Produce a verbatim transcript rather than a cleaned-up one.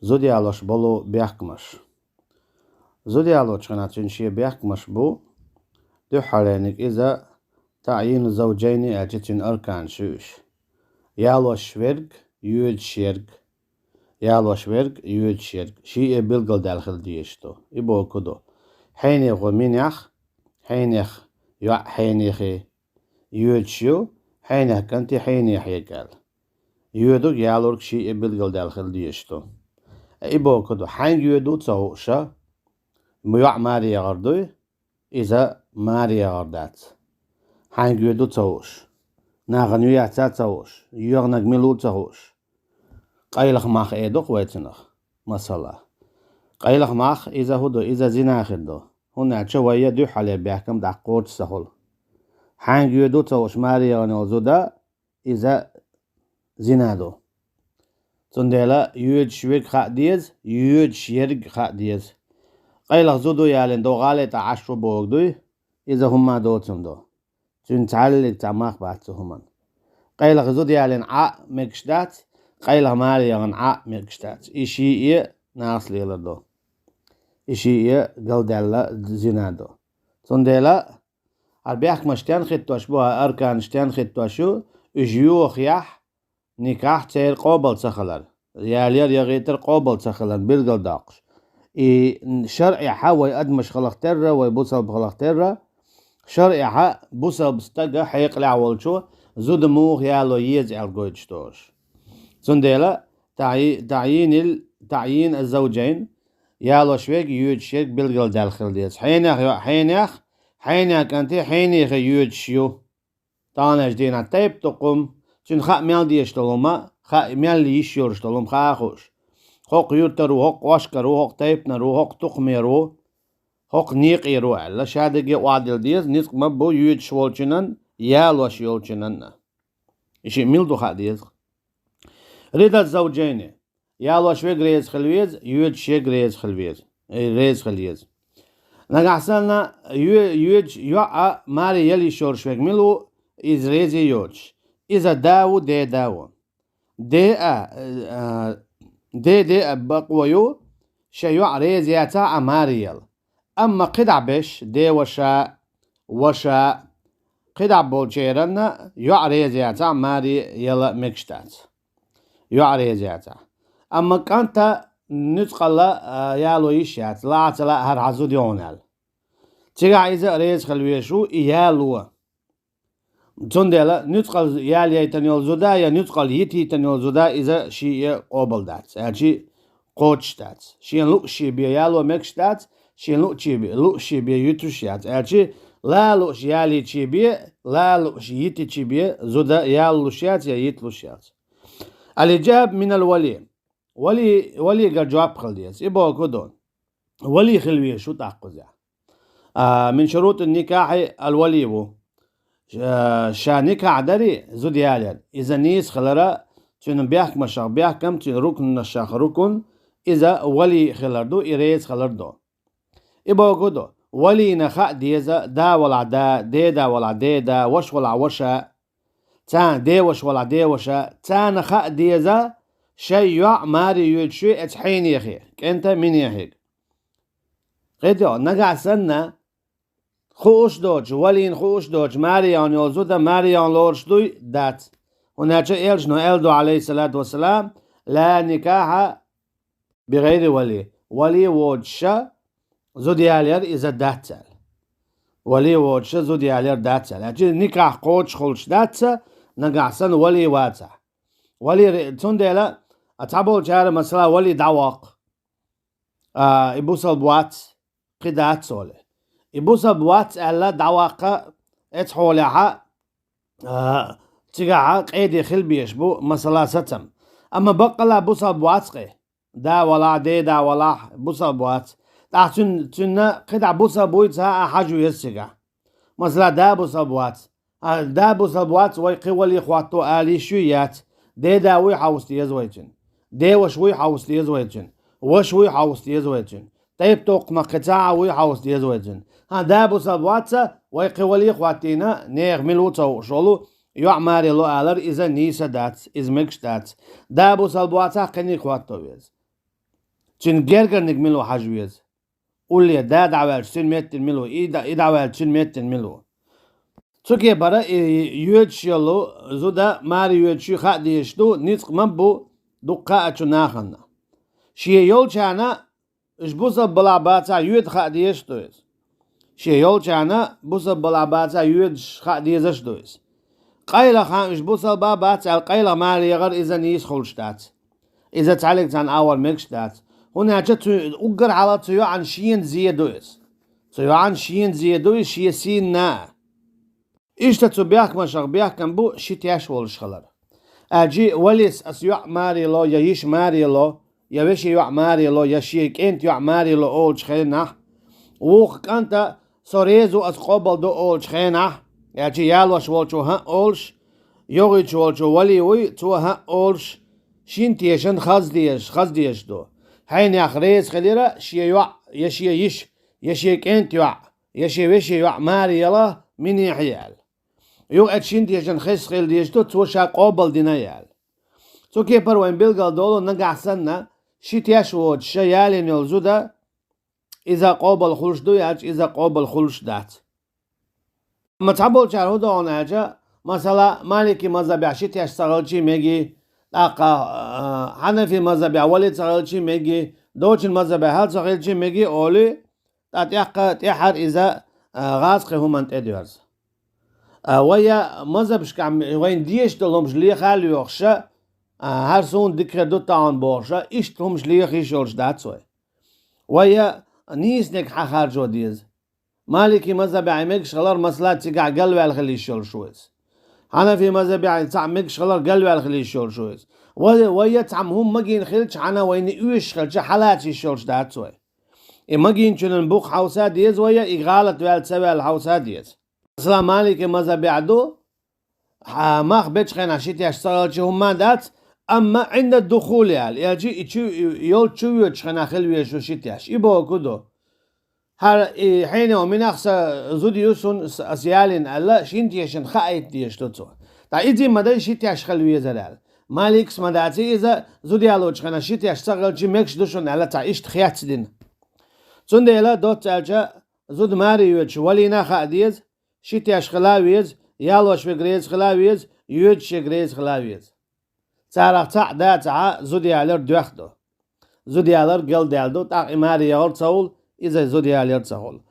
Зуда ялош болу бехкамаш. Зуда ялочу хенахь цуьнан шен бехкамаш бу, дуьххьарлерниг иза таӀйину завжайни аьлча цуьнан арканаш ю уьш. Ялош верг, йоьдуш ерг. Ялош верг, йоьдуш ерг. Шиъ а билгалдаьлла хила дезаш ду. И бохург ду. Хьенехо минех, хьенех йоӀ хьенехе, йоьдуш ю, хьенех кӀанте хьенехе аьлла. Йоьдург, ялург шиъ а билгалдаьлла хила дезаш ду. И бохург ду, хьаьнга йоьду ца хууш, йоӀ маре яхар дуй, иза маре яхар дац. Хьаьнга йоьду ца хууш, нахана ю яц а ца хууш, йоьгӀнарг мила ву ца хууш. Къайлаха мах эр ду-кх вай цунах, масала. Къайлаха мах иза хӀун ду, иза зина хир ду. ХӀунда аьлча вай дуьххьарлера бехкам дӀакхочуш ца хуьлу. Хьаьнга йоьду ца хууш маре яхана йолу зуда, иза зина ду. Цундела йоьдуш верг хаа деза, йоьдуш ерг хаа деза. Къайлаха зуда ялийна догӀа гӀале тӀе Ӏаш ву бохург дуй, иза хӀумма доцург ду. Цуьнан цхьаьллиг цхьа мах бац цу хӀуманна. Къайлаха зуда ялийна Ӏа а мегаш дац, къайлаха маре яхана Ӏа а мегаш дац. И шиъ а нахаца лелар ду. И шиъ а галдаьлла зина ду. Цундела хӀара бехкамаш стенна хӀиттош бу, хӀара арканаш стенна хӀиттош ю, уьш йохаяхь, никахь церан къобал ца хилар, ялор яхийтар къобал ца хилар билгалдоккхуш. И шарӀехь вай адамаш хиларх терра, вай бусалба хиларх терра, шарӀехь бусалба стага хьекъалехь волчо зуда муха яло еза аьлла гойтуш долуш. Цундела таӀйи-, таӀйинил, таӀйин аз-завжайн, ялош верг, йоьдуш ерг билгалдаьлла хила деза. Хьенех йоӀ хьенех, хьенех кӀанте хьенехе йоьдуш ю. Таханлерчу дийнахь тайп-тукхум, цуьнан хаа мел дезаш долу хӀума, хаа мел йиш йолуш долу хӀума хаа а хууш. ХӀокху юьртара ву, хӀокху кӀошкара ву, хӀокху тайпанара ву, хӀокху тукхамера ву, хӀокху некъера ву аьлла, шадерриге а охьадилла деза, ницкъ ма бу йоьдуш волчунна, ялош йолчунна. И шиъ мила ду хаа деза. Рида аз-завжайни. Ялош верг реза хила веза, йоьдуш ерг реза хила веза. Э, реза хила еза. Нагахь санна, йо-, йоьдуш йоӀ а маре яла йиш йолуш верг мила ву, иза реза йоцуш. Иза да ву, деда ву. Де а, э, а, деде а бакъо ю, шен йоӀ реза яцахь а маре яла. Амма кхидӀа берш, деваша, ваша, кхидӀа болчеран йоӀ реза яцахь а маре яла мегаш дац. ЙоӀ реза яцахь. Амма кӀанта нуьцкъала, а, яло йиш яц, лаа а ца лаа, хӀара хьан зуда йогӀу аьлла. Цигахь иза а реза хила везаш ву, и яло. Цундела нуьцкъала яла яйтина йолу зуда я нуьцкъала йитийтина йолу зуда иза шиъ а къобал дац, аьлчи кхочуш дац. Шен луъушший бен яло мегаш дац, шен луъучий бен, луъушший бен юьтуш яц, аьлчи ла лууш ялийчий бен, ла лууш йитичий бен зуда ялалуш яц я йиталуш яц. Ал-иджаб минал вали. Вали, валигара жоп хила деза. И бохург ду. Вали хила везаш ву тӀаккха кхузахь. А, мин шурутин никахьи ал-вали ву. Ша, ша никахь дарий, зуда ялор. Иза нийса хилара, цуьнан бехкамашах бехкам, цуьнан рукнашах рукн, иза вали хилар ду, и реза хилар ду. И бохург ду, валийна хаа деза, да валахь да, деда валахь деда, ваша валахь ваша, царна деваша валахь деваша, царна хаа деза, шайн йоӀ маре йоьдуш ю эца хьенехе, кӀента минехега. КхидӀа, нагахь санна, хууш доцуш, валийна хууш доцуш, маре яхана йолу зуда маре яхана лоруш дуй, дац. ХӀунда аьлча элчано аьлла ду, Ӏалайхиссалату вассалам, ла никахьа бигайри вали. Вали воцуша зуда ялор иза дац аьлла. Вали воцуша зуда ялор дац аьлла. Аьлча никахь кхочуш хуьлуш дац, нагахь санна вали вацахь. Вали ре-, цундела, а, цхьаболчара, масала, вали дӀавоккху. А, и бусалба вац, кхин дац олий. И бусалба вац аьлла, дӀаваккха эцхьолехьа, а, цигахьа къеде хила безаш бу, масала, сацам. Амма баккъала бусалба вац кхин. Да валахь, деда валахь, бусалба вац. ТӀаккха цуьнан, цуьнан кхидӀа бусалба вуй ца а хьажа веза цигахь. Масала, да бусалба вац. А, да бусалба вац, вай кхин вали хӀотто ала йиш юй яц. Деда вуй хьовса деза вай цуьнан. Деваша вуй хьовса деза вай цуьнан. Ваша вуй хьовса деза вай цуьнан. Тайп-тукхамах кхин цхьа а вуй хьовса деза вай цуьнан. ХӀан, да бусалба вац, вай кхин вали хӀоттийна, нехан мила ву ца хууш волу, йоӀ маре ло алар, иза нийса дац, иза мегаш дац. Да бусалба вацахь, кхиниг хӀотто веза. Цуьнан гергарниг мила ву хьажа веза. Улле да дӀаваьлча цуьнан меттана мила ву, и дӀа- и дӀаваьлча цуьнан меттана мила ву. Цу кепара и йоьдуш йолу зуда маре йоьдуш ю хаа дезаш ду, ницкъ ма бу дукха кхаьчу нахана. Шен йолчарна уьш бусалба балахь бацахь йоьду хаа дезаш ду иза. Шен йолчарна бусалба балахь бацахь йоьдуш хаа дезаш ду иза. Къайлаха уьш бусалба бац аьлла, къайлаха маре яхар иза нийса хуьлуш дац. Иза цхьаьллиг царна агӀор мегаш дац. ХӀунда аьлча цу уггар хьалха цу йоӀан шена зе ду иза. Цу йоӀан шена зе ду иза шен сийна а. Иштта цу бехкамашах бехкам бу ши теш волуш хилар. Аьлча, валис ас йоӀ маре ло, я йиша маре ло, я вешин йоӀ маре ло, я шен кӀентан йоӀ маре ло олучу хенахь, вукху кӀанта со реза ву, ас къобал до олучу хенахь, аьлча, ялош волчо хӀаъ олуш, йогӀуьйтуш волчо вали вуй, цо хӀаъ олуш, шина тешан хаза дезаш, хаза дезаш ду. Хьенех реза хилира шен йоӀ, я шен йиша, я шен кӀентан йоӀ, я шен вешин йоӀ маре яла, минехьа аьлла. Юха оцу шина тешан хаза хила дезаш ду, цо ша къобал дина аьлла. Цу кепара вайн билгал долу нагахь санна, ши теш воцуш ша ялийна йолу зуда, иза къобал хуьлуш ду аьлча, иза къобал хуьлуш дац. Амма цхьаболчара хӀун до хьуна аьлча, масала, Малики мазхабехь ши теш ца хилчий меги, тӀаккха, а, Хьанафи мазхабехь вали ца хилчий меги, доцчун мазхабехь хьал ца хилчий меги олий, ткъа тӀаккха тӀаьхьара иза, а, гӀазкхи хӀуманна тӀедоьрзу. А, вай я мазхабашкахь вайна дезаш долу хӀумаш леха а лоьхуша, а, хӀара суна дика хир ду тахана бохуша, иштта хӀумаш леха йиш йолуш дац вай. Вай я нийсаниг хьахаржо деза. Малики мазхабехь мегаш хилар, масала, цигахь галваьлла хила йиш йолуш ву иза. Хьанафи мазхабехь цхьаъ мегаш хилар, галваьлла хила йиш йолуш ву иза. Вай, вай я цхьамма хӀума магийна хилча, хьана вайна оьшуш хилча, хьалаца йиш йолуш дац вай. И магийначунна букъ хьовса деза вай, и гӀалат ваьлла ца ваьлла хьовса деза. Масала, Малики мазхабехь ду, хьа, мах бечу хенахь ши теш ца хилча хӀума дац, амма Ӏинда духули аьлла, аьлча и чу, и йолчу чу воьдучу хенахь хила везаш ву ши теш. И бохург ду. ХӀара и хьенех минах сан зуда ю суна, с-, ас ялийна аьлла, шина тешан хаийта дезаш ду цо. Ткъа иза ма дай ши теш хила везар аьлла. Маликас ма даций иза, зуда ялочу хенахь ши теш ца хилча мегаш ду шуна аьлла, цхьа иштта хец дина. Цундела доцца аьлча, зуда маре йоьдуш валийна а хаа деза, ши теш хила а веза, ялош верг реза хила а веза, йоьдуш ерг реза хила а веза. Царах цхьаъ дацахь а зуда ялар доьхна ду. Зуда ялар галдаьлла ду, тӀаккха и маре яхар ца хуьлу, иза зуда ялар ца хуьлу.